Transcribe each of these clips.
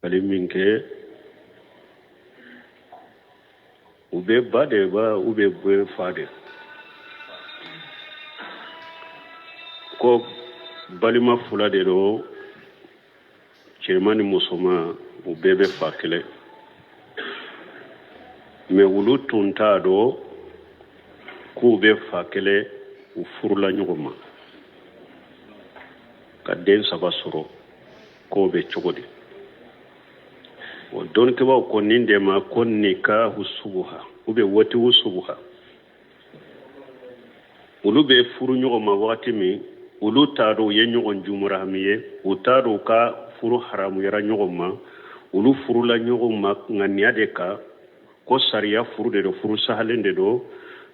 ɲininkali min kɛ, u bɛ ba de ba u bɛ bɛ fa de, ko balima fila de don, cɛman ni musoman, u bɛɛ bɛ fa kelen, mais olu tun t'a dɔn k'u bɛ fa kelen. U furula ɲɔgɔn ma ka den saba sɔrɔ, k'o bɛ cogo di? O dɔnnikɛbaaw ko nin de ma ko nikahu subuha ou bien watiwu subuha. Olu bɛ furu ɲɔgɔn ma wagati min, olu t'a dɔn u ye ɲɔgɔn jumurahami ye, u t'a dɔn u ka furu haramuyara ɲɔgɔn ma. Olu furula ɲɔgɔn ma ŋaniya de kan ko sariya furu de don, furu sahalen de don.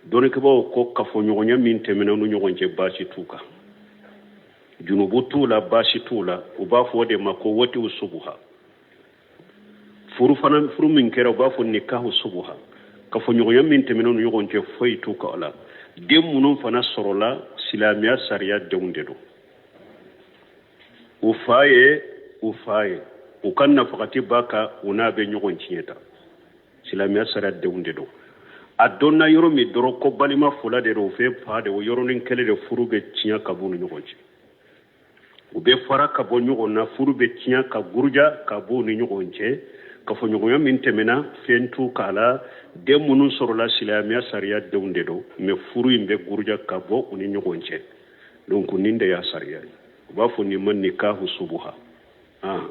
Dɔnnikɛbaaw ko kafoɲɔgɔnya min tɛmɛna u ni ɲɔgɔn cɛ, baasi t'u kan, junubu t'u la, baasi t'u la. U b'a fɔ o de ma ko watiwu subuha. Furu fana, furu min kɛra, u b'a fɔ nikahu subuha. Kafoɲɔgɔnya min tɛmɛna u ni ɲɔgɔn cɛ, foyi t'u kan o la. Den minnu fana sɔrɔla, silamɛya sariya denw de don. U fa ye u fa ye, u ka nafakati b'a kan, u n'a bɛ ɲɔgɔn tiɲɛ ta, silamɛya sariya denw de don. A dɔnna yɔrɔ min dɔrɔn ko balima fila de don, u fɛ fa de, o yɔrɔnin kelen de furu bɛ tiɲɛ ka b'u ni ɲɔgɔn cɛ. U bɛ fara ka bɔ ɲɔgɔn na, furu bɛ tiɲɛ ka guruja ka b'u ni ɲɔgɔn cɛ. Kafoɲɔgɔnya min tɛmɛna, fɛn t'u k'a la. Den minnu sɔrɔla, silamɛya sariya denw de don, mais furu in bɛ guruja ka bɔ u ni ɲɔgɔn cɛ. Donc nin de y'a sariya ye, u b'a fɔ nin ma nikahu subuha. Ah.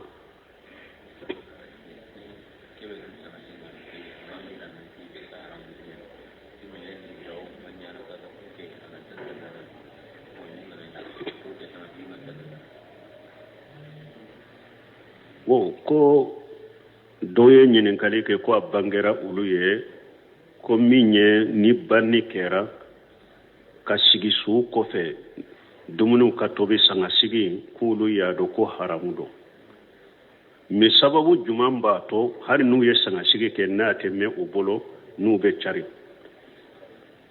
Bon, ko dɔ ye ɲininkali kɛ ko a bangera olu ye ko min ye ni banni kɛra ka sigi su kɔfɛ dumuniw ka tobi sangasigi, k'olu y'a dɔn ko haramu don, mais sababu juman b'a to hali n'u ye sangasigi kɛ, n'a tɛ mɛn u bolo, n'u bɛ cari?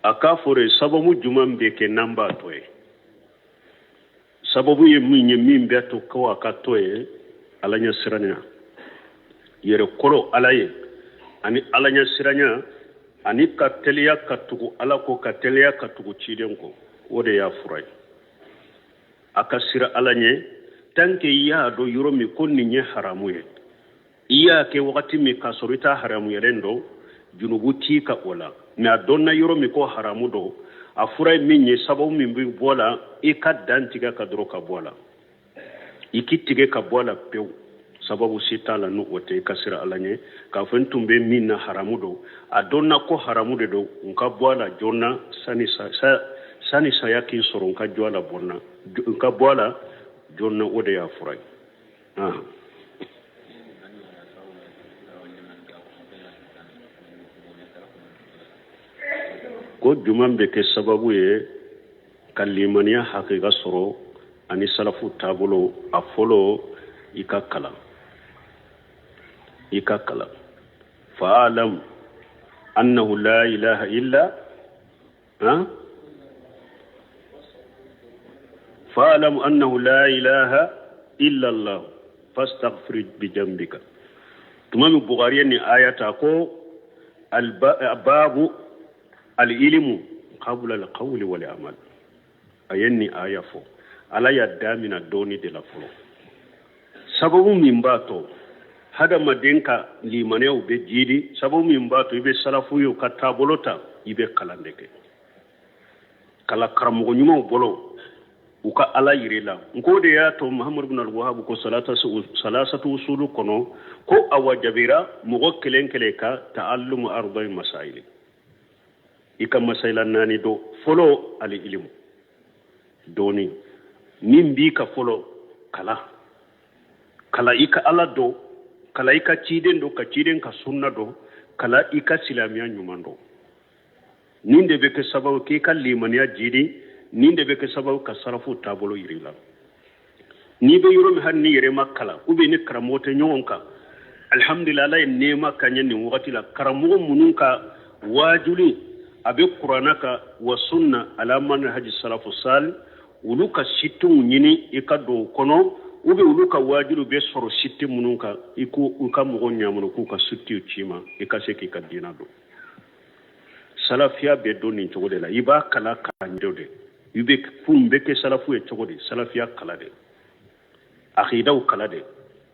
A k'a fɔ sababu juman bɛ kɛ n'an b'a to ye. Sababu ye min ye, min bɛ to ko a ka to ye, Ala ɲɛ siranya, yɛrɛ kɔrɔ Ala ye, ani Ala ɲɛ siranya, ani ka teliya ka tugu Ala kɔ, ka teliya ka tugu ciden kɔ, o de y'a fura ye. A ka sira Ala ɲɛ. Tant que i y'a dɔn yɔrɔ min ko nin ye haramu ye, i y'a kɛ wagati min k'a sɔrɔ i t'a haramuyalen dɔn, junubu t'i kan o la. Mais a dɔnna yɔrɔ min ko haramu don, a fura ye min ye, sababu min bɛ bɔ la, i ka dan tigɛ ka dɔrɔn ka bɔ a la, i k'i tigɛ ka bɔ a la pewu. Sababu si t'a la n'o tɛ i ka sira Ala ɲɛ k'a fɔ n tun bɛ min na haramu don, a dɔnna ko haramu de don, n ka bɔ a la joona sani saya k'i sɔrɔ, n ka jɔ a la bɔnna, n ka bɔ a la joona, o de y'a fura ye. Ko juman bɛ kɛ sababu ye ka limaniya hakika sɔrɔ ani salafu taabolo? A fɔlɔ, i ka kalan, i ka kalan. Fa'alam annahu la ilaha illa ha fa'alam annahu la ilaha illa Allah fastaghfir bi jambika. Tuma min Bukhari ye nin aya ta ko babu al-ilmu qabla al-qawli wal amal, a ye nin aya fɔ. Ala y'a damina dɔɔni de la fɔlɔ. Sababu min b'a to hadamaden ka limaniyaw bɛ jiidi, sababu min b'a to i bɛ salafu ye u ka taabolo ta, i bɛ kalan de kɛ, kala karamɔgɔ ɲumanw bolo, u ka Ala yir'i la. N ko de y'a to Mahamadu bin Alwahabu ko salasatu usulu kɔnɔ ko a wajabira mɔgɔ kelen kelen ka ta'allumu arba'i masaili, i ka masayila naani dɔn. Fɔlɔ, ali ilimu, dɔɔni min b'i ka fɔlɔ, kala kala i ka Ala dɔn, kala i ka ciden dɔn, ka ciden ka sunna dɔn, kala i ka silamɛya ɲuman dɔn. Nin de bɛ kɛ sababu k'i ka limaniya jiidi, nin de bɛ kɛ sababu ka sarafu taabolo yir'i la. N'i bɛ yɔrɔ min, hali ni yɛrɛ ma kalan ou bien ni karamɔgɔ tɛ ɲɔgɔn kan, alhamdulillah, Ala ye nɛɛma ka ɲɛ nin wagati la, karamɔgɔ minnu ka waajuli a bɛ kuranna ka wa sunna ala manhaji salafu sali, olu ka sitiw ɲini, i ka don o kɔnɔ. ou bien olu ka waajulu bɛ sɔrɔ site minnu kan, i ko u ka mɔgɔw ɲamuru k'u ka sitew ci ma, i ka se k'i ka diina dɔn. Salafiya bɛ dɔn nin cogo de la. I b'a kalan k'a ɲɛ de. I bɛ kun bɛ kɛ salafu ye cogo di? Salafiya kala de, akidaw kala de,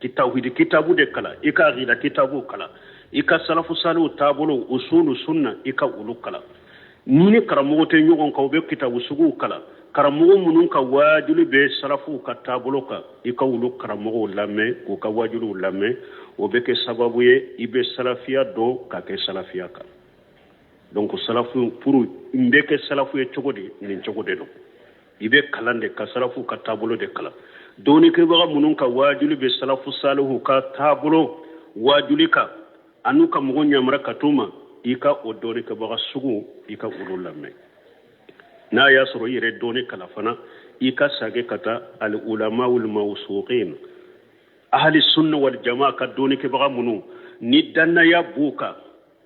tawhidi kitabu de kala, i ka akida kitabu kala, i ka salafu saliw taabolo, usulu sunna, i ka olu kala. Ni ni karamɔgɔ tɛ ɲɔgɔn kan, u bɛ kitabu suguw kala. Karamɔgɔ minnu ka waajuli bɛ salafuw ka taabolo kan, i ka olu karamɔgɔw lamɛn, k'u ka waajuliw lamɛn. O bɛ kɛ sababu ye i bɛ salafiya dɔn ka kɛ salafiya kan. Donc salafu, pour n bɛ kɛ salafu ye cogo di? Nin cogo de don. I bɛ kalan de ka salafu ka taabolo de kalan. Dɔnnikɛbaga minnu ka waajuli bɛ salafu salihu ka taabolo waajuli kan, an'u ka mɔgɔ ɲamara ka t'u ma, i ka o dɔnnikɛbaga sugu, i ka olu lamɛn. N'a y'a sɔrɔ i yɛrɛ dɔnni kalan fana, i ka sage ka taa al ulama wal mawsuqin, ahli sunna wal jamaa ka dɔnnikɛbaga minnu ni dannaya b'u kan,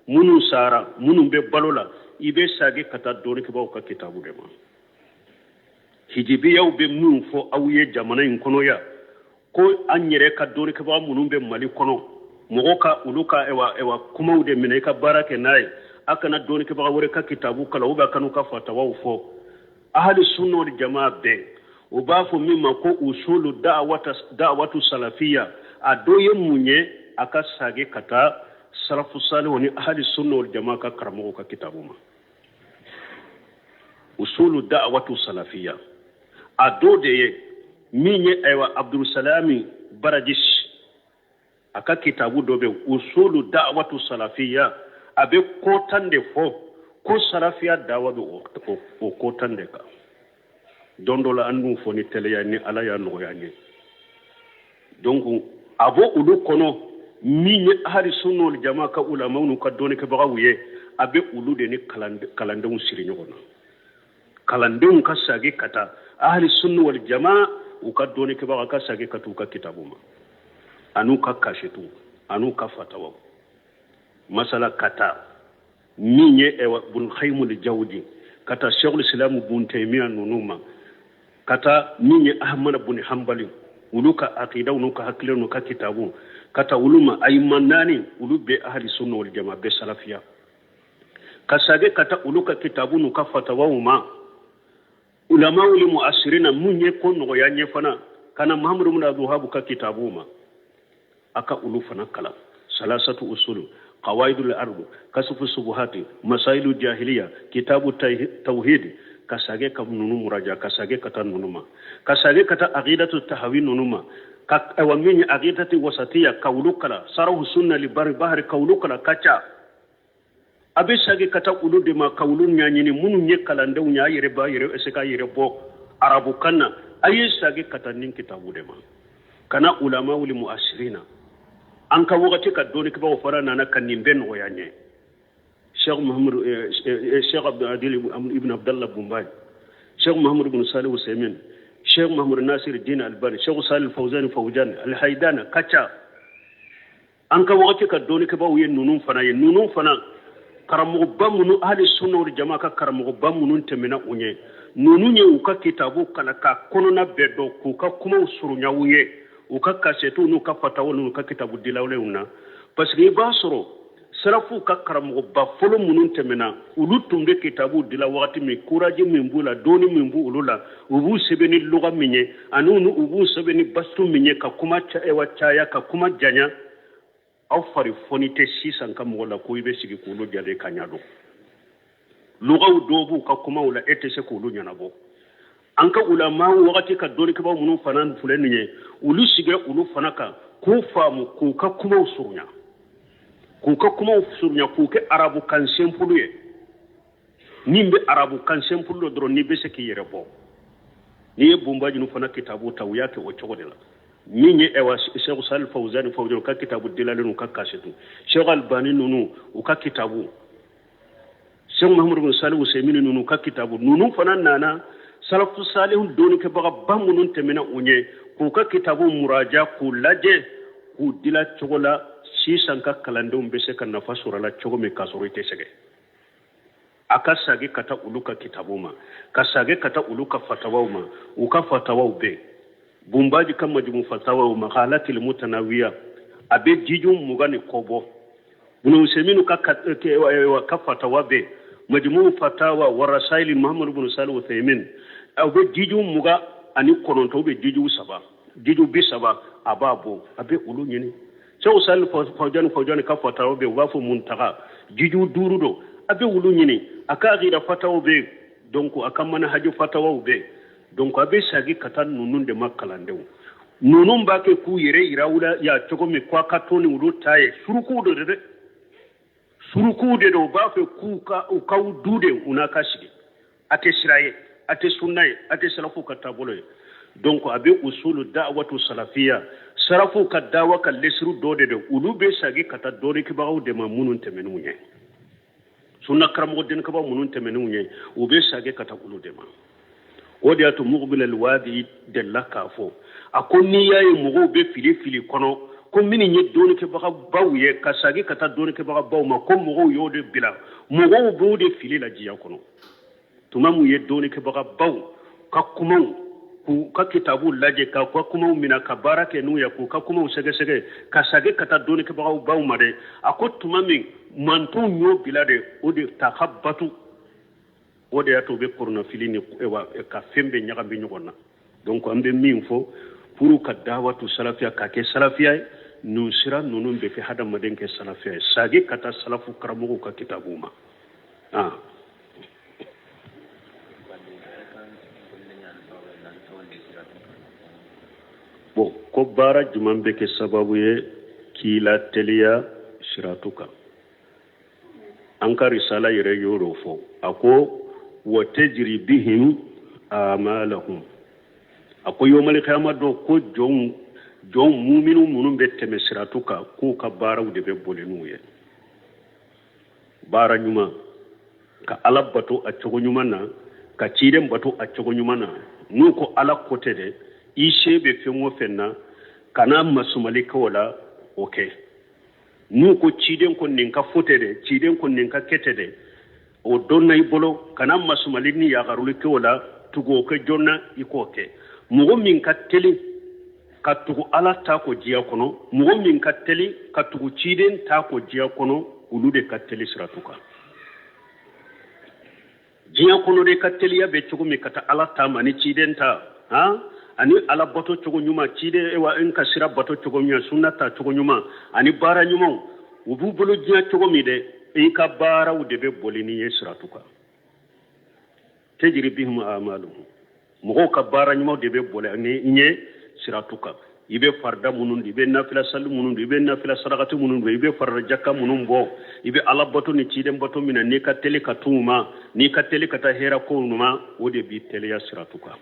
minnu sara, minnu bɛ balo la, i bɛ sage ka taa dɔnnikɛbagaw ka kitabu de ma. Hijibiyaw bɛ min fɔ aw ye jamana in kɔnɔ yan, ko an yɛrɛ ka dɔnnikɛbaga minnu bɛ Mali kɔnɔ, mɔgɔ ka olu ka ɛwa kumaw de minɛ i ka baara kɛ n'a ye, a kana dɔnnikɛbaga wɛrɛ ka kitabu kalan, ou bien a kan'u ka fatawaw fɔ. Ahali sunna wal jamaa bɛɛ u b'a fɔ min ma ko usulu da'watu salafiya. A dɔ ye mun ye? A ka sage ka taa salafu salihu ni ahali sunna wal jamaa ka karamɔgɔw ka kitabu ma. Usulu da'watu salafiya a dɔ de ye min ye, ayiwa, Abdulsalami Barajis a ka kitabu dɔ bɛ usulu da'watu salafiya. A bɛ ko 10 de fɔ ko salafiya dawa bɛ o ko 10 de kan. Don dɔ la an n'u fɔ ni teliya ni Ala y'a nɔgɔya an ye. Donc a b'o olu kɔnɔ min ye ahali sunna wal jamaa ka ulamaw n'u ka dɔnnikɛbagaw ye, a bɛ olu de ni kalandenw siri ɲɔgɔn na. Kalandenw ka sagi ka taa ahali sunna wal jamaa u ka dɔnnikɛbagaw ka sagi ka taa u ka kitabu ma, an'u ka kasetu, an'u ka fatawaw. Masala ka taa min ye Bun Qayyim al-Jawzi, ka taa Sheikhul Islam Bun Taymiya ninnu ma, ka taa min ye Ahmad bun Hanbali, olu ka aqidaw n'u ka hakiliw n'u ka kitabu, ka taa olu ma. Ayima naani olu bɛ ahali sunna wal jamaa bɛ salafiya, ka sage ka taa olu ka kitabu n'u ka fatawaw ma. Ulamaw li muasirina mun ye ko nɔgɔya ɲɛ fana, ka na Muhammadu bin Abdul Wahhab ka kitabu ma, a ka olu fana kalan. Salasatu usulu, qawaidul ardu, kasufu subuhati, masailu jahiliya, kitabu tawhid, ka sage ka nunu muraja, ka sage ka taa nunu ma, ka sage ka taa aqidatu tahawi nunu ma, ka awa min ye aqidatu wasatiya ka olu kalan, sarahu sunna li bari bahari ka olu kalan ka ca. A bɛ sage ka taa olu de ma ka olu ɲɛɲini. Minnu ye kalandenw ye, a yɛrɛ b'a yɛrɛ se k'a yɛrɛ bɔ arabukan na, a ye sage ka taa nin kitabu de ma. Kana ulama wuli muasirina, an ka wagati ka dɔnnikɛbagaw fana nana ka nin bɛɛ nɔgɔya n ye. Cheikh Muhammad, Cheikh Abdul Adil ibn Abdallah Bumbaj, Cheikh Muhammad ibn Salih Usaimin, Cheikh Muhammad Nasir Din Albani, Cheikh Salih Fawzan Fawzan Al-Haidana kaca. An ka wagati ka dɔnnikɛbagaw ye ninnu fana ye. Ninnu fana karamɔgɔba minnu ahli sunna wal jamaa ka karamɔgɔba minnu tɛmɛna u ɲɛ, ninnu ye u ka kitabu kalan k'a kɔnɔna bɛɛ dɔn, k'u ka kumaw surunya u ye, u ka kasɛtiw n'u ka fataw n'u ka kitabu dilawulenw na. Parce que i b'a sɔrɔ salafuw ka karamɔgɔba fɔlɔ minnu tɛmɛna, olu tun bɛ kitabu dila wagati min, courage min b'u la, dɔnni min b'u olu la, u b'u sɛbɛn ni luga min ye, ani u b'u sɛbɛn ni bastu min ye, ka kuma caya, ka kuma janya. Aw fari fɔni tɛ sisan ka mɔgɔ la ko i bɛ sigi k'olu jate ka ɲa dɔn. Lugaw dɔw b'u ka kumaw la, e tɛ se k'olu ɲɛnabɔ. An ka ulama wagati ka dɔnnikɛbaw minnu fana filɛ nin ye, olu sigira olu fana kan k'u faamu, k'u ka kumaw surunya, k'u ka kumaw surunya, k'u kɛ arabukan simple ye. Min bɛ arabukan simple dɔ dɔrɔn, n'i bɛ se k'i yɛrɛ bɔ. N'i ye Bunbajinu fana kitabu ta, u y'a kɛ o cogo de la. Min ye ɛwa Cheikh Salih Fawzan Fawzan u ka kitabu dilalen u ka kasetu, Cheikh Albani ninnu u ka kitabu, Cheikh Muhammad bin Salih Usaimin ninnu u ka kitabu, ninnu fana nana salafu salihu dɔnnikɛbagaba minnu tɛmɛna u ɲɛ, k'u ka kitabu muraja, k'u lajɛ, k'u dila cogo la sisan ka kalandenw bɛ se ka nafa sɔrɔ a la cogo min k'a sɔrɔ i tɛ sɛgɛn. A ka sagi ka taa olu ka kitabu ma, ka sagi ka taa olu ka fatawaw ma. U ka fatawaw bɛ yen. Bunbaji ka majumu fatawa o makalatil mutanawiya, a bɛ jiju 20 ni kɔ bɔ. Bunu Useminu ka fatawa bɛ majumu fatawa warasaili Muhammadu bin Salih Uthaymin, a bɛ jiju 29, bɛ jiju 3, jiju 30, a b'a bɔ, a bɛ olu ɲini. Sɛku Salih Fawjani ka fatawa bɛ, u b'a fɔ muntaga, jiju 5 don, a bɛ olu ɲini. A ka akida fatawa bɛ, donc a ka manahaju fatawaw bɛ, donc a bɛ sagi ka taa ninnu de ma. Kalandenw ninnu b'a kɛ k'u yɛrɛ yira u la ya cogo min, ko a ka to ni olu ta ye, surukuw de don dɛ, surukuw de don. U b'a fɛ k'u ka u k'aw du de, u n'a ka sigi. A tɛ sira ye, a tɛ sunna ye, a tɛ salafu ka taabolo ye. Donc a bɛ usulu da'watu salafiya, salafu ka dawa ka lesiru dɔ de don. Olu bɛ sagi ka taa dɔnnikɛbagaw de ma minnu tɛmɛn'u ɲɛ, sunna karamɔgɔ dɔnnikɛbagaw minnu tɛmɛn'u ɲɛ, u bɛ sagi ka taa olu de ma. O de y'a to Mukbil Alwadi delila k'a fɔ, a ko n'i y'a ye mɔgɔw bɛ fili fili kɔnɔ, ko minnu ye dɔnnikɛbagabaw ye ka sagi ka taa dɔnnikɛbagabaw ma, ko mɔgɔw y'o de bila, mɔgɔw b'o de fili la diɲɛ kɔnɔ. Tuma mun ye dɔnnikɛbagabaw ka kumaw, k'u ka kitabu lajɛ, k'u ka kumaw minɛ ka baara kɛ n'u ye, k'u ka kumaw sɛgɛsɛgɛ ka sagi ka taa dɔnnikɛbagaw baw ma dɛ, a ko tuma min mantonw y'o bila de, o de ta ka batu. O de y'a to u bɛ kɔrɔnafili ni ka fɛn bɛɛ ɲagami ɲɔgɔn na. Donc an bɛ min fɔ pour ka dawatu salafiya k'a kɛ salafiya ye, nin sira ninnu bɛ kɛ hadamaden kɛ salafiya ye, sagi ka taa salafu karamɔgɔw ka kitabuw ma. Bon, ko baara jumɛn bɛ kɛ sababu ye k'i lateliya siratu kan? An ka risala yɛrɛ y'o de fɔ, a ko wa tejiri bihim amalahum, a ko yomali kiyama don, ko jɔn muminu minnu bɛ tɛmɛ siratu kan, k'u ka baaraw de bɛ boli n'u ye. Baara ɲuman, ka Ala bato a cogo ɲuman na, ka ciden bato a cogo ɲuman na. N'u ko Ala ko tɛ dɛ, i se bɛ fɛn o fɛn na, kana masumali kɛ o la, o kɛ. N'u ko ciden ko nin ka fɔ tɛ dɛ, ciden ko nin ka kɛ tɛ dɛ, o dɔnna i bolo, kana masumali ni yagaruli kɛ o la, tugu o kɛ joona, i k'o kɛ. Mɔgɔ min ka teli ka tugu Ala ta ko diɲɛ kɔnɔ, mɔgɔ min ka teli ka tugu ciden ta ko diɲɛ kɔnɔ, olu de ka teli siratu kan. Diɲɛ kɔnɔ de ka teliya bɛ cogo min ka taa Ala ta ma ni ciden ta, han, ani Ala bato cogo ɲuman, ciden wa n ka sira bato cogo ɲuman, sunna ta cogo ɲuman, ani baara ɲumanw, u b'u bolo diɲɛ cogo min dɛ, i ka baaraw de bɛ boli n'i ye siratu kan. Tejiri bihim amaluhum, mɔgɔw ka baara ɲumanw de bɛ boli ni ɲɛ siratu kan. I bɛ farida minnu dun, i bɛ nafila sali minnu dun, i bɛ nafila sarakati minnu dun, i bɛ farida jaka minnu bɔ, i bɛ Ala bato ni ciden bato minɛ, n'i ka teli ka t'u ma, n'i ka teli ka taa hɛrɛ kow ma, o de b'i teliya siratu kan.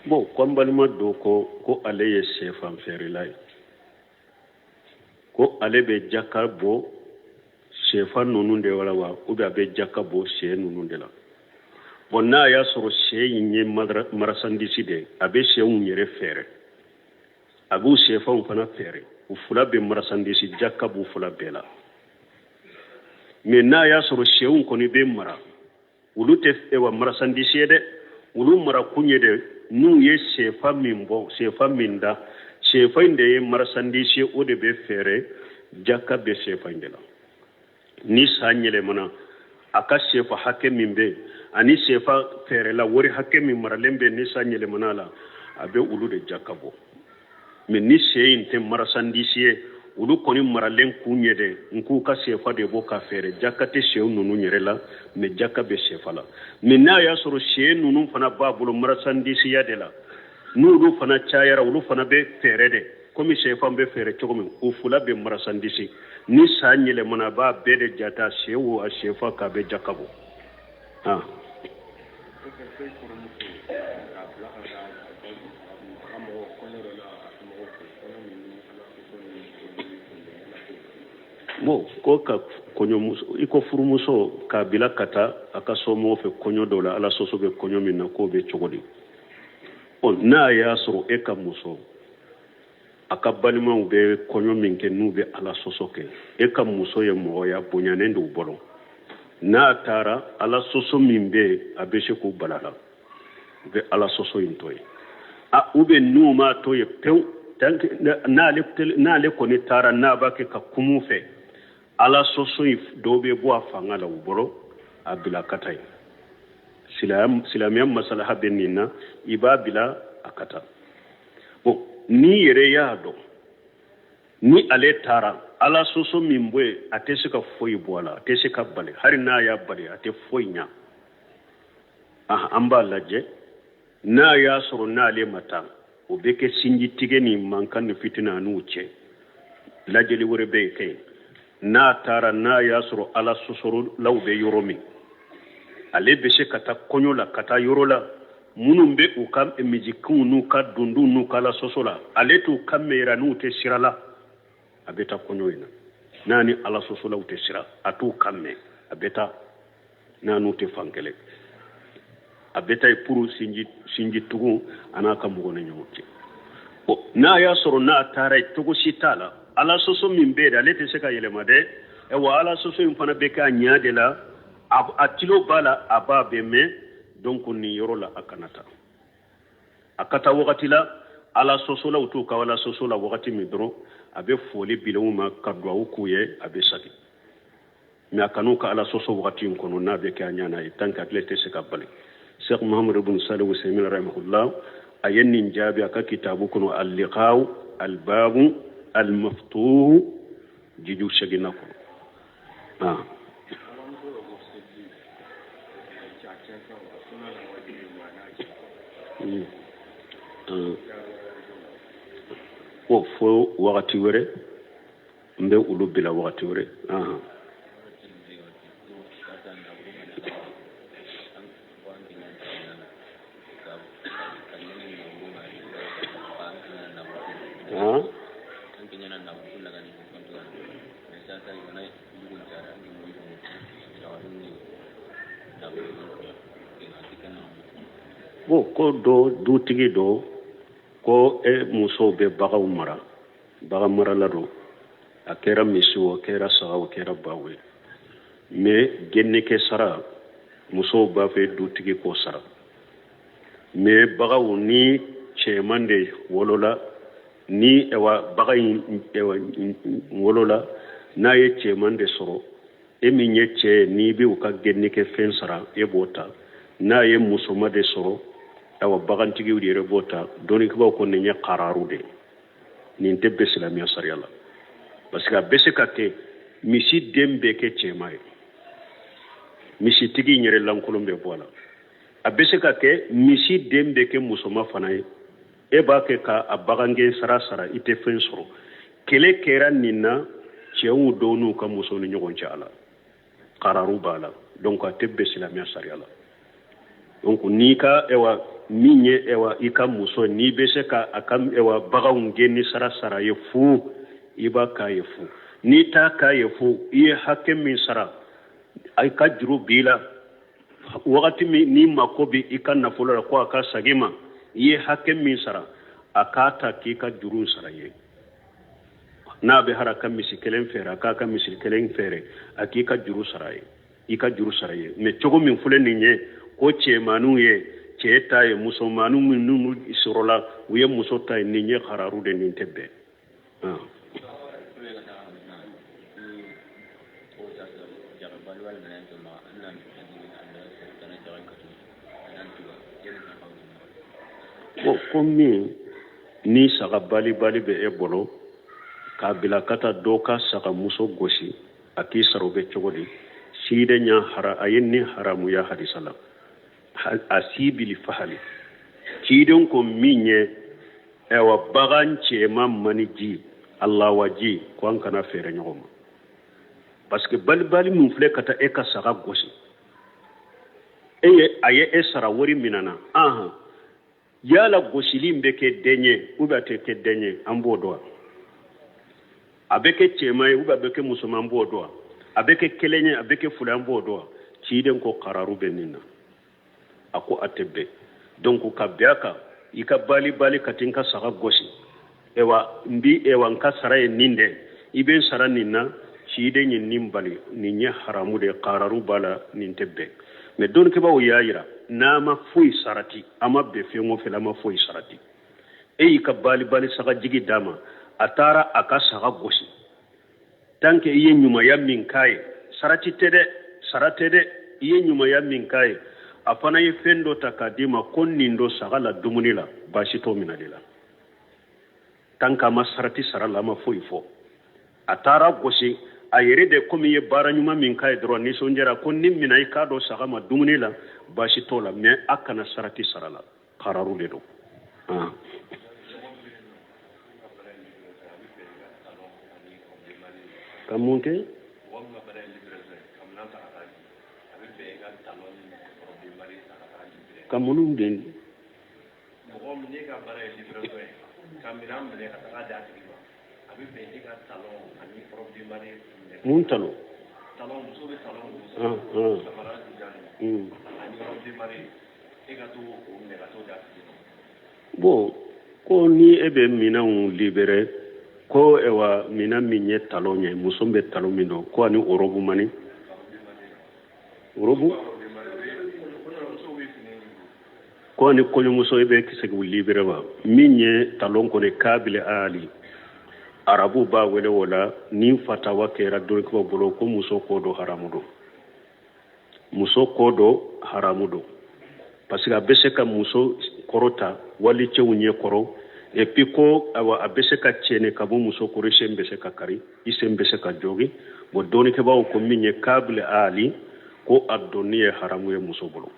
Bon, ko n balima dɔ ko ale ye sɛfan feerela ye, ko ale bɛ jaka bɔ sɛfan ninnu de la wa, ou bien a bɛ jaka bɔ sɛ ninnu de la. Bon, n'a y'a sɔrɔ sɛ in ye marchandise de ye, a bɛ sɛw yɛrɛ feere, a b'u sɛfanw fana feere, u fila bɛ marchandise, jaka b'u fila bɛɛ la. Mais n'a y'a sɔrɔ sɛw kɔni bɛ mara, olu tɛ wa marchandise ye dɛ, olu mara kun ye dɛ, n'u ye sɛfa min bɔ, sɛfa min da, sɛfa in de ye marchandise ye, o de bɛ feere, jaka bɛ sɛfa in de la. Ni san yɛlɛmana, a ka sɛfa hakɛ min bɛ ani sɛfa feerela wari hakɛ min maralen bɛ, ni san yɛlɛmana la, a bɛ olu de jaka bɔ. Mais ni sɛ in tɛ marchandise ye, olu kɔni maralen kun ye dɛ, n k'u ka sɛfa de bɔ ka feere, jaka tɛ sɛw ninnu yɛrɛ la, mais jaka bɛ sɛfa la. Mais n'a y'a sɔrɔ sɛ ninnu fana b'a bolo marchandise de la, n'olu fana cayara, olu fana bɛ feere de, komi sɛfan bɛ feere cogo min, u fila bɛ marchandise. Ni san yɛlɛmana, a b'a bɛɛ de jata, sɛ o a sɛfa, k'a bɛ jaka bɔ. Bon, ko ka kɔɲɔmuso, i ko furumuso k'a bila ka taa a ka somɔgɔw fɛ kɔɲɔ dɔw la, Ala sɔsɔ bɛ kɔɲɔ min na, k'o bɛ cogo di? Ɔ, n'a y'a sɔrɔ e ka muso A ka balimaw bɛ kɔɲɔ min kɛ n'u bɛ ala sɔsɔ kɛ, e ka muso ye mɔgɔya bonyanen d'u bolo, n'a taara ala sɔsɔ min bɛ yen, a bɛ se k'u bala la, u bɛ ala sɔsɔ in to yen. A ou bien n'u m'a to yen pewu, n'ale kɔni taara, n'a b'a kɛ ka kumu fɛ, ala sɔsɔ in dɔw bɛ bɔ a fanga la u bolo, a bila ka taa yen. Silamɛya masalaha bɛ nin na, i b'a bila a ka taa. Bon, n'i yɛrɛ y'a dɔn ni ale taara, ala sɔsɔ min bɔ yen, a tɛ se ka foyi bɔ a la, a tɛ se ka bali, hali n'a y'a bali, a tɛ foyi ɲa. An b'a lajɛ, n'a y'a sɔrɔ n'ale ma taa, o bɛ kɛ sinji tigɛ ni mankan ni fitina n'u cɛ. Lajɛli wɛrɛ bɛ kɛ yen. N'a taara, n'a y'a sɔrɔ ala sɔsɔlaw bɛ yɔrɔ min, ale bɛ se ka taa kɔɲɔ la, ka taa yɔrɔ la minnu bɛ u ka mizikiw n'u ka dundunw n'u ka ala sɔsɔ la, ale t'u kan mɛn yɛrɛ, n'u tɛ sira la, a bɛ taa kɔɲɔ in na. N'a ni ala sɔsɔlaw tɛ sira, a t'u kan mɛn, a bɛ taa. N'a n'u tɛ fan kelen, a bɛ taa yen pour sinji tugun a n'a ka mɔgɔ ni ɲɔgɔn cɛ. Bon, n'a y'a sɔrɔ n'a taara yen, cogo si t'a la, ala sɔsɔ min bɛ yen, ale tɛ se ka yɛlɛma dɛ. Wa ala sɔsɔ in fana bɛ kɛ a ɲɛ de la, a tilo b'a la, a b'a bɛɛ mɛn. Donc nin yɔrɔ la, a kana taa. A ka taa wagati la ala sɔsɔlaw t'u ka ala sɔsɔ la wagati min dɔrɔn, a bɛ foli bila u ma ka duwawu k'u ye, a bɛ sagi. Mais a kan'u ka ala sɔsɔ wagati in kɔnɔ, n'a bɛ kɛ a ɲana ye, tant que ale tɛ se ka bali. Sheikh Muhammad ibn Salih Usaymin rahimahullah, a ye nin jaabi a ka kitabu kɔnɔ, al-liqa'u al-babu al-maftuhu, jiju seginna kɔnɔ. O fo wagati wɛrɛ, n bɛ olu bila wagati wɛrɛ. Bon, ko dɔ dutigi dɔ ko e musow bɛ baganw mara, bagan marala don, a kɛra misi o, a kɛra saga o, a kɛra baw ye, mais gɛnnikɛ sara, musow b'a fɛ dutigi k'o sara. Mais baganw ni cɛman de wolola, ni ɛwa bagan in ɛwa wolola, n'a ye cɛman de sɔrɔ, e min ye cɛ ye, n'i bɛ u ka gɛnnikɛ fɛn sara, e b'o ta. N'a ye musoma de sɔrɔ, awa bagantigiw de yɛrɛ b'o ta. Dɔnnikɛbaaw ko nin ye kararu de ye, nin tɛ bɛn silamɛya sariya la, parce que a bɛ se ka kɛ misi den bɛ kɛ cɛman ye, misitigi in yɛrɛ lankolon bɛ bɔ a la. A bɛ se ka kɛ misi den bɛ kɛ musoma fana ye, e b'a kɛ ka a bagangɛn sara sara, i tɛ fɛn sɔrɔ. Kɛlɛ kɛra nin na cɛw dɔw n'u ka musow ni ɲɔgɔn cɛ a la, kararu b'a la. Donc a tɛ bɛn silamɛya sariya la. Donc n'i ka ɛwa min ye ɛwa i ka muso, n'i bɛ se ka a ka ɛwa baganw gɛnni sara sara ye fu, i b'a k'a ye fu. N'i t'a k'a ye fu, i ye hakɛ min sara, i ka juru b'i la wagati min n'i mako bɛ i ka nafolo la, ko a ka segin ma, i ye hakɛ min sara, a k'a ta k'i ka juru sara ye. N'a bɛ hara ka misi kelen feere, a k'a ka misi kelen feere, a k'i ka juru sara ye, i ka juru sara ye. Mais cogo min filɛ nin ye, ko cɛmaninw ye cɛ ta ye, musomaninw minnu sɔrɔla u ye muso ta ye, nin ye hararu de, nin tɛ bɛn. Bon, ko min ni saga balibali bɛ e bolo, k'a bila ka taa dɔ ka saga muso gosi, a k'i sara, o bɛ cogo di? Ciden y'a hara, a ye nin haramuya hadisa la, a si bili fahali. Ciden ko min ye ɛwa bagan cɛman maniji alawaji, ko an kana feere ɲɔgɔn ma, parce que balibali min filɛ ka taa e ka saga gosi, e ye a ye e sara wari min na, ahan, yala gosili in bɛ kɛ den ye ou bien a tɛ kɛ den ye, an b'o dɔn. A bɛ kɛ cɛman ye ou bien a bɛ kɛ musoman, an b'o dɔn. A bɛ kɛ kelen ye, a bɛ kɛ fila, an b'o dɔn. Ciden ko kararu bɛ nin na, a ko a tɛ bɛn. Donc ka bɛn a kan, i ka balibali ka t'i ka saga gosi. Ewa n bi ewa n ka sara ye nin de i bɛ n sara nin na ciden ye nin bali nin ye haramu de kararu b'a la nin tɛ bɛn mais dɔnnikɛbaaw y'a yira n'a ma foyi sarati a ma bɛn fɛn o fɛn la a ma foyi sarati e y'i ka balibali sagajigi d'a ma a taara a ka saga gosi tant que i ye ɲumanya min k'a ye sarati tɛ dɛ sara tɛ dɛ i ye ɲumanya min k'a ye a fana ye fɛn dɔ ta k'a d'i ma ko nin don saga la dumuni la baasi t'o minɛli la tant qu'a ma sarati sara la a ma foyi fɔ a taara gosi a yɛrɛ de komi i ye baara ɲuman min k'a ye dɔrɔn nisɔndiyara ko nin minɛ i k'a don saga ma dumuni la baasi t'o la mais a kana sarati sara la kararu de don. Ka mun kɛ? Ka minnu den mɔgɔ min ne ka baara ye livraison ye ka minɛn minɛ ka taga di a tigi ma a bɛ bɛn e ka talon ani robe de mariée minɛ. Mun talon? Talon, muso bɛ talon don samara jan ani robe de mariée e ka t'o minɛ ka t'o di a tigi ma. Bon, ko ni e bɛ minɛnw libéré ko ewa minɛn min ye talon ye muso bɛ talon min don ko ani o robe mani robe ko ani kɔɲɔmuso e bɛ se k'u libéré wa min ye talon kɔni kabili ali arabu b'a wele o la ni fatawa kɛra dɔnnikɛbaw bolo ko muso k'o don haramu don muso k'o don haramu don parce que a bɛ se ka muso kɔrɔta wali cɛw ɲɛ kɔrɔ et puis ko awa a bɛ se ka cɛnni ka bɔ muso kɔrɔ i sen bɛ se ka kari i sen bɛ se ka jogi bon dɔnnikɛbaw ko min ye kabili ali ko a donni ye haramu ye muso bolo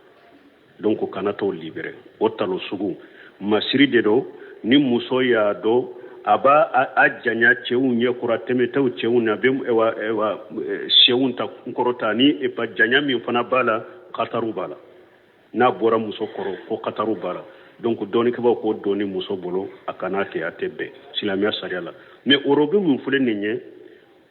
donc kana t'o libéré o talon sugu masiri de don ni muso y'a dɔn a b'a a janya cɛw ɲɛ kɔrɔ a tɛmɛtɛw cɛw na a bɛ ewa ewa senw ta kɔrɔta ni epa janya min fana b'a la kataru b'a la n'a bɔra muso kɔrɔ ko kataru b'a la donc dɔnnikɛbaw k'o donni muso bolo a kana kɛ a tɛ bɛn silamɛya sariya la mais o robe min filɛ nin ye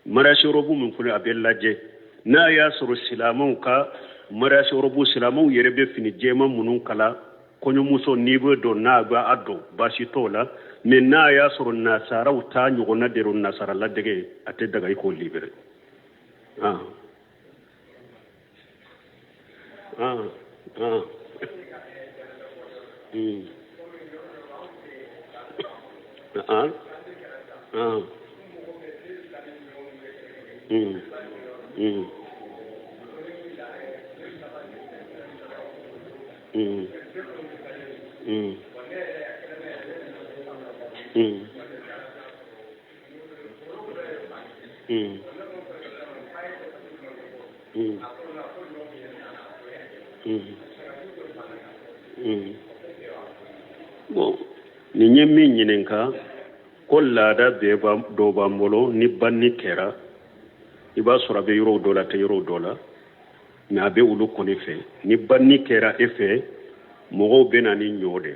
mariage robe min filɛ a bɛ lajɛ n'a y'a sɔrɔ silamɛw ka mariage robe silamɛw yɛrɛ bɛ fini jɛman minnu kala kɔɲɔmuso n'i bɛ don n'a bɛ a don baasi t'o la mais n'a y'a sɔrɔ nasaraw ta ɲɔgɔnna de don nasara ladege a tɛ daga i k'o libéré. Ah ah ah. Ah ah. Bon, nin ye min ɲininka ko laada bɛɛ dɔ b'an bolo ni banni kɛra i b'a sɔrɔ a bɛ yɔrɔw dɔ la a tɛ yɔrɔw dɔ la mais a bɛ olu kɔni fɛ ni banni kɛra e fɛ mɔgɔw bɛ na ni ɲɔ de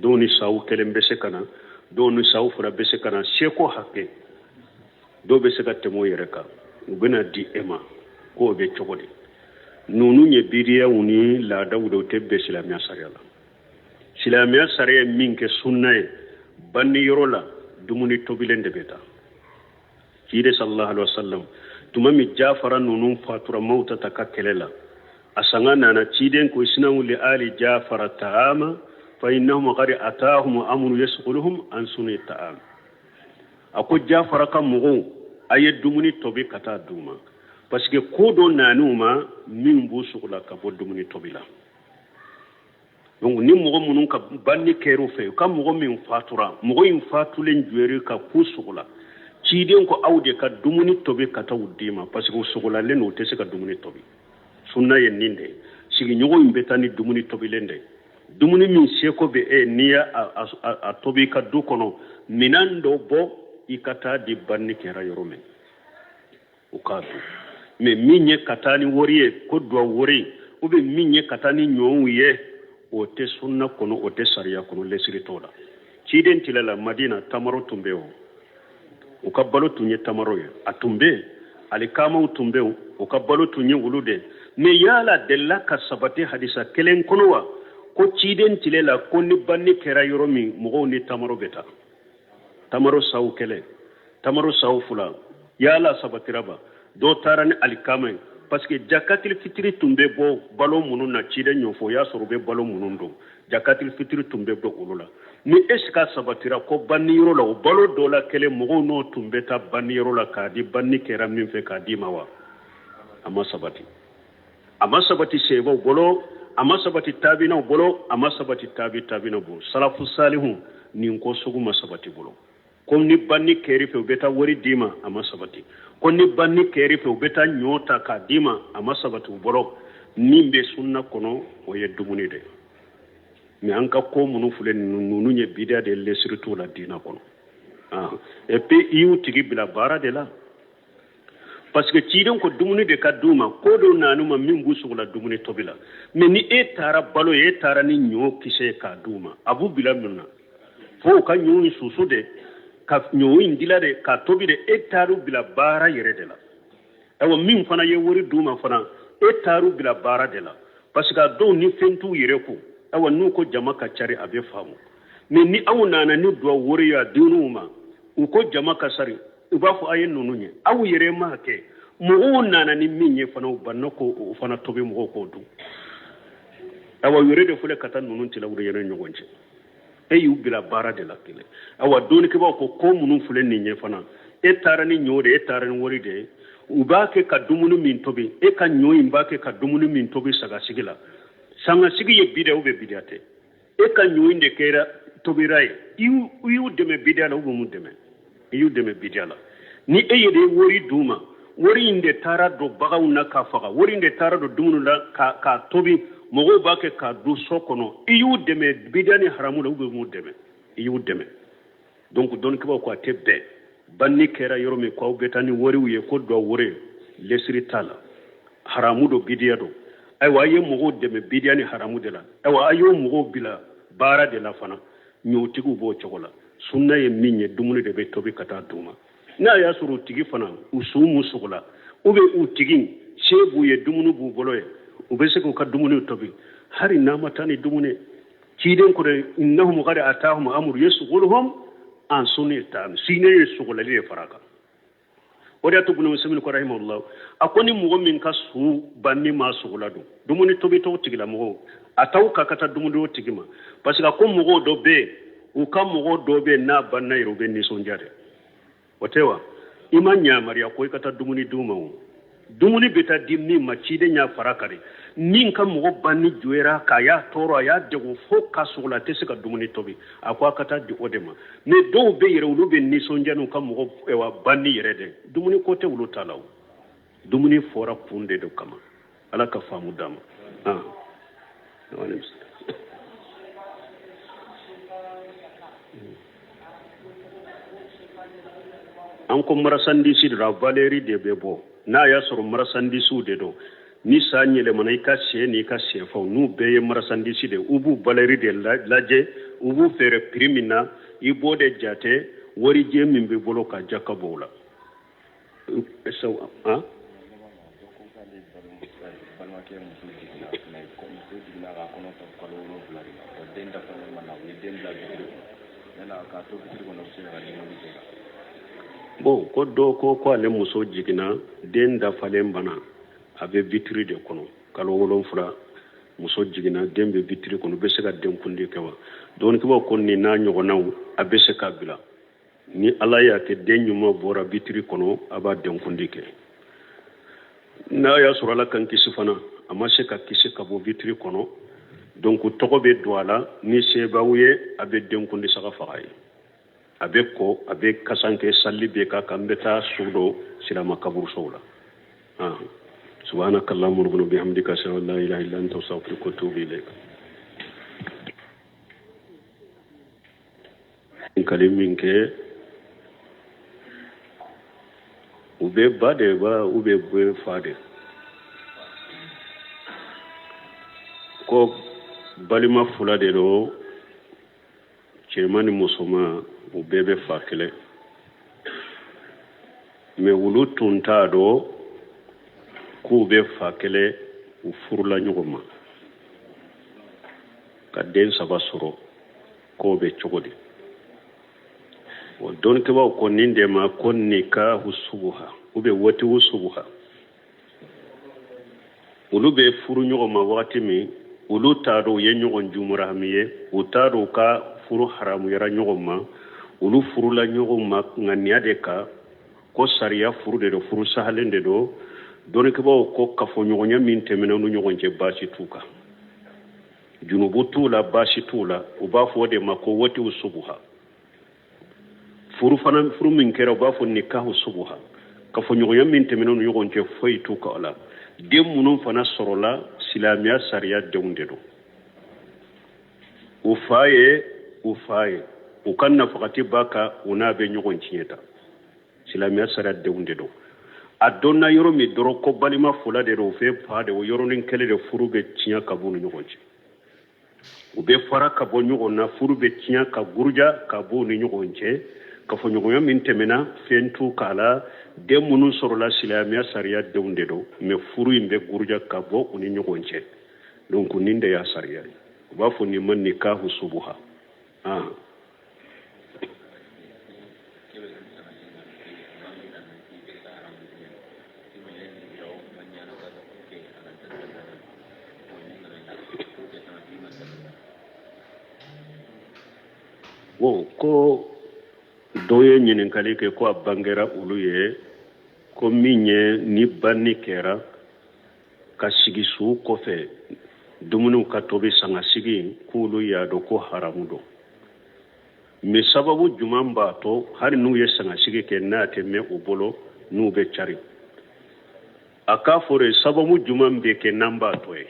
dɔw ni saw kelen bɛ se ka na dɔw ni saw fila bɛ se ka na seko hakɛ dɔw bɛ se ka tɛmɛ o yɛrɛ kan u bɛna di e ma k'o bɛ cogo di ninnu ye bidiyaw ni laadaw de o tɛ bɛn silamɛya sariya la silamɛya sariya ye min kɛ sunna ye banni yɔrɔ la dumuni tobilen de bɛ taa ciden sallallahu alaihi wasallam tuma min jafara ninnu fatura mawtata ka kɛlɛ la a sanga nana ciden ko isna'u li ali jafara ta'ama fa innahum qad atahum amru yasghuluhum an suni ta'am a ko jafara ka mɔgɔw a ye dumuni tobi ka taa d'u ma parce que ko dɔ nan'u ma min b'u sogola ka bɔ dumuni tobi la donc ni mɔgɔ minnu ka banni kɛr'u fɛ u ka mɔgɔ min fatura mɔgɔ in fatulen jɔyɔrɔ ka k'u sogola ciden ko aw de ka dumuni tobi ka taa u d'i ma parce que u sogolalen don u tɛ se ka dumuni tobi sunna ye nin de ye sigiɲɔgɔn in bɛ taa ni dumuni tobilen de ye dumuni min seko bɛ e n'i y'a a tobi i ka du kɔnɔ minɛn dɔ bɔ i ka taa di banni kɛra yɔrɔ min u k'a dun mais min ye ka taa ni wari ye ko duwawu wari ou bien min ye ka taa ni ɲɔw ye o tɛ sunna kɔnɔ o tɛ sariya kɔnɔ lesiri t'o la ciden tile la madina tamaro tun bɛ o u ka balo tun ye tamaro ye a tun bɛ alikamaw tun bɛ u ka balo tun ye olu de mais yala delila ka sabati hadisa kelen kɔnɔ wa ko ciden tile la ko ni banni kɛra yɔrɔ min mɔgɔw ni tamaro bɛ taa Tamaro saw kelen, tamaro saw fila, yala sabatira ba? Dɔ taara ni alikama ye, parce que jakatil fitiri tun bɛ bɔ balo minnu na, ciden y'o fɔ, o y'a sɔrɔ u bɛ balo minnu dun, jakatil fitiri tun bɛ bɔ olu la. Ni est ce que a sabatira ko banniyɔrɔ la, o balo dɔ la kelen, mɔgɔw n'o tun bɛ taa banniyɔrɔ la k'a di, banni kɛra min fɛ k'a d'i ma wa? A ma sabati. A ma sabati sebaw bolo, a ma sabati tabinaw bolo, a ma sabati tabi tabinaw bolo. Salafu salihu, nin ko sugu ma sabati bolo. Ko ni banni kɛr'i fɛ, u bɛ taa wari d'i ma, a ma sabati. Ko ni banni kɛr'i fɛ, u bɛ taa ɲɔ ta k'a d'i ma, a ma sabati u bolo. Min bɛ sunna kɔnɔ, o ye dumuni de ye. Mais an ka ko minnu filɛ ninnu ye bidiya de, lesiri t'u la diinɛ kɔnɔ. Et puis i y'u tigi bila baara de la, parce que ciden ko dumuni de ka d'u ma, ko dɔ nan'u ma min b'u sogola dumuni tobi la. Mais ni e taara balo ye, e taara ni ɲɔ kisɛ ye k'a d'u ma, a b'u bila mun na? Fo u ka ɲɔ in susu de, ka ɲɔ in dila de, k'a tobi de. E taar'u bila baara yɛrɛ de la. Ayiwa, min fana ye wari d'u ma fana, e taar'u bila baara de la, parce que a dɔw ni fɛn t'u yɛrɛ kun. Ayiwa, n'u ko jama ka cari, a bɛ faamu. Mais ni aw nana ni duwawu wari ye a denw ma, u ko jama ka sari, u b'a fɔ a ye ninnu ye, aw yɛrɛ m'a kɛ. Mɔgɔw nana ni min ye fana, u banna ko o fana tobi, mɔgɔw k'o dun. Ayiwa, u yɛrɛ de filɛ ka taa ninnu tila u yɛrɛ ɲɔgɔn cɛ. E y'u bila baara de la kelen. Ayiwa, dɔnnikɛbaaw ko minnu filɛ nin ye fana, e taara ni ɲɔ de ye, e taara ni wari de ye, u b'a kɛ ka dumuni min tobi, e ka ɲɔ in b'a kɛ ka dumuni min tobi sagasigi la, sangasigi ye bidiya ou bien bidiya tɛ? E ka ɲɔ in de kɛra tobira ye, i y'u dɛmɛ bidiya la ou bien m'u dɛmɛ? I y'u dɛmɛ bidiya la. Ni e yɛrɛ ye wari d'u ma, wari in de taara don baganw na k'a faga, wari in de taara don dumuni la k'a tobi, mɔgɔw b'a kɛ k'a dun so kɔnɔ, i y'u dɛmɛ bidiya ni haramu la ou bien m'u dɛmɛ? I y'u dɛmɛ. Donc dɔnnikɛbaaw ko a tɛ bɛn. Banni kɛra yɔrɔ min ko aw bɛ taa ni wariw ye, ko duwawu wari, lesiri t'a la, haramu don, bidiya don. Ayiwa, a ye mɔgɔw dɛmɛ bidiya ni haramu de la. Ayiwa, a y'o mɔgɔw bila baara de la fana. Ɲɔtigiw b'o cogo la. Sunna ye min ye, dumuni de bɛ tobi ka taa d'u ma. N'a y'a sɔrɔ u tigi fana u su mu sogo la, ou bien u tigi se b'u ye, dumuni b'u bolo ye, u bɛ se k'u ka dumuni tobi, hali n'a ma taa ni dumuni. Ciden ko de innahum qad atahum amru yasghuluhum an sunni ta'am, sine ye sogolali de fara kan. O de y'a to Ibn Usaymin ko rahimahullah, a ko ni mɔgɔ min ka su banni ma sogola don, dumuni tobitɔ tigilamɔgɔw a t'aw ka taa dumuni o tigi ma, parce que a ko mɔgɔw dɔ bɛ yen, u ka mɔgɔ dɔ bɛ yen, n'a banna yɛrɛ u bɛ nisɔndiya dɛ. O tɛ wa? I ma yamaruya ko i ka taa dumuni d'u ma. O dumuni bɛ taa di min ma, ciden y'a fara kan de. Min ka mɔgɔ banni jɔyara k'a y'a tɔɔrɔ, a y'a degun fo ka sogola, a tɛ se ka dumuni tobi, a ko a ka taa di o de ma. Mais dɔw bɛ yɛrɛ, olu bɛ nisɔndiya n'u ka mɔgɔ banni yɛrɛ de. Dumuni ko tɛ olu ta la. O dumuni fɔra kun de kama. Ala ka faamu d'a ma. An ko marasandisi de la, valeur de bɛ bɔ. N'a y'a sɔrɔ marasandisiw de don, ni san yɛlɛmana, i ka sɛ n'i ka sɛfaw, n'u bɛɛ ye marasandisi de, u b'u valeur de lajɛ, u b'u feere prix min na, i b'o de jate, warijɛ min b'i bolo ka jaka bɔ o la. Bon, ko dɔ ko ale muso jiginna, den dafalen bana, a bɛ vitiri de kɔnɔ kalo 7, muso jiginna, den bɛ vitiri kɔnɔ, u bɛ se ka denkundi kɛ wa? Dɔnnikɛbaaw ko nin n'a ɲɔgɔnnaw, a bɛ se k'a bila. Ni Ala y'a kɛ den ɲuman bɔra vitiri kɔnɔ, a b'a denkundi kɛ. N'a y'a sɔrɔ Ala kan kisi fana, a ma se ka kisi ka bɔ vitiri kɔnɔ, donc tɔgɔ bɛ don a la, ni sebaw ye, a bɛ denkundi saga faga ye, a bɛ ko, a bɛ kasanke, sali bɛ k'a kan, n bɛ taa su dɔ silama kaburusow la. Subhanaka allahumma rabbana bihamdika, ashhadu an la ilaha illa anta, astaghfiruka wa atubu ilayk. Kali min kɛ, u bɛ ba de ba, u bɛ bɛ fa de. Ko balima fila de don, cɛman ni musoman, u bɛɛ bɛ fa kelen, mais olu tun t'a dɔn k'u bɛ fa kelen. U furula ɲɔgɔn ma ka den 3 sɔrɔ. K'o bɛ cogo di? O dɔnnikɛbaaw ko nin de ma ko nikahu subuha ou bien watiwu subuha. Olu bɛ furu ɲɔgɔn ma wagati min, olu t'a dɔn u ye ɲɔgɔn jumurahami ye, u t'a dɔn u ka furu haramuyara ɲɔgɔn ma. Olu furula ɲɔgɔn ma ŋaniya de kan ko sariya furu de don, furu sahalen de don. Dɔnnikɛbaaw ko kafoɲɔgɔnya min tɛmɛna u ni ɲɔgɔn cɛ, baasi t'u kan, junubu t'u la, baasi t'u la. U b'a fɔ o de ma ko watiwu subuha. Furu fana, furu min kɛra, u b'a fɔ nikahu subuha. Kafoɲɔgɔnya min tɛmɛna u ni ɲɔgɔn cɛ, foyi t'u kan o la. Den minnu fana sɔrɔla, silamɛya sariya denw de don. U fa ye u fa ye, u ka nafakati b'a kan, u n'a bɛ ɲɔgɔn tiɲɛ ta. Silamɛya sariya denw de don. A dɔnna yɔrɔ min dɔrɔn ko balima fila de don, u fɛ fa de, o yɔrɔnin kelen de furu bɛ tiɲɛ ka b'u ni ɲɔgɔn cɛ. U bɛ fara ka bɔ ɲɔgɔn na, furu bɛ tiɲɛ ka guruja ka b'u ni ɲɔgɔn cɛ. Kafoɲɔgɔnya min tɛmɛna, fɛn t'u k'a la. Den minnu sɔrɔla, silamɛya sariya denw de don, mais furu in bɛ guruja ka bɔ u ni ɲɔgɔn cɛ. Donc nin de y'a sariya ye, u b'a fɔ nin ma nikahu subuha. Ah. Bon, ko dɔ ye ɲininkali kɛ ko a bangera olu ye ko min ye ni banni kɛra ka sigi su kɔfɛ dumuniw ka tobi sangasigi, k'olu y'a dɔn ko haramu don. Mais sababu jumɛn b'a to hali n'u ye sangasigi kɛ, n'a tɛ mɛn u bolo, n'u bɛ cari? A k'a fɔ de, sababu jumɛn bɛ kɛ n'an b'a to ye?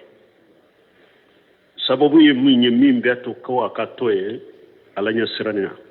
Sababu ye min ye, min bɛ to ko a ka to ye, ala ɲɛ siranya.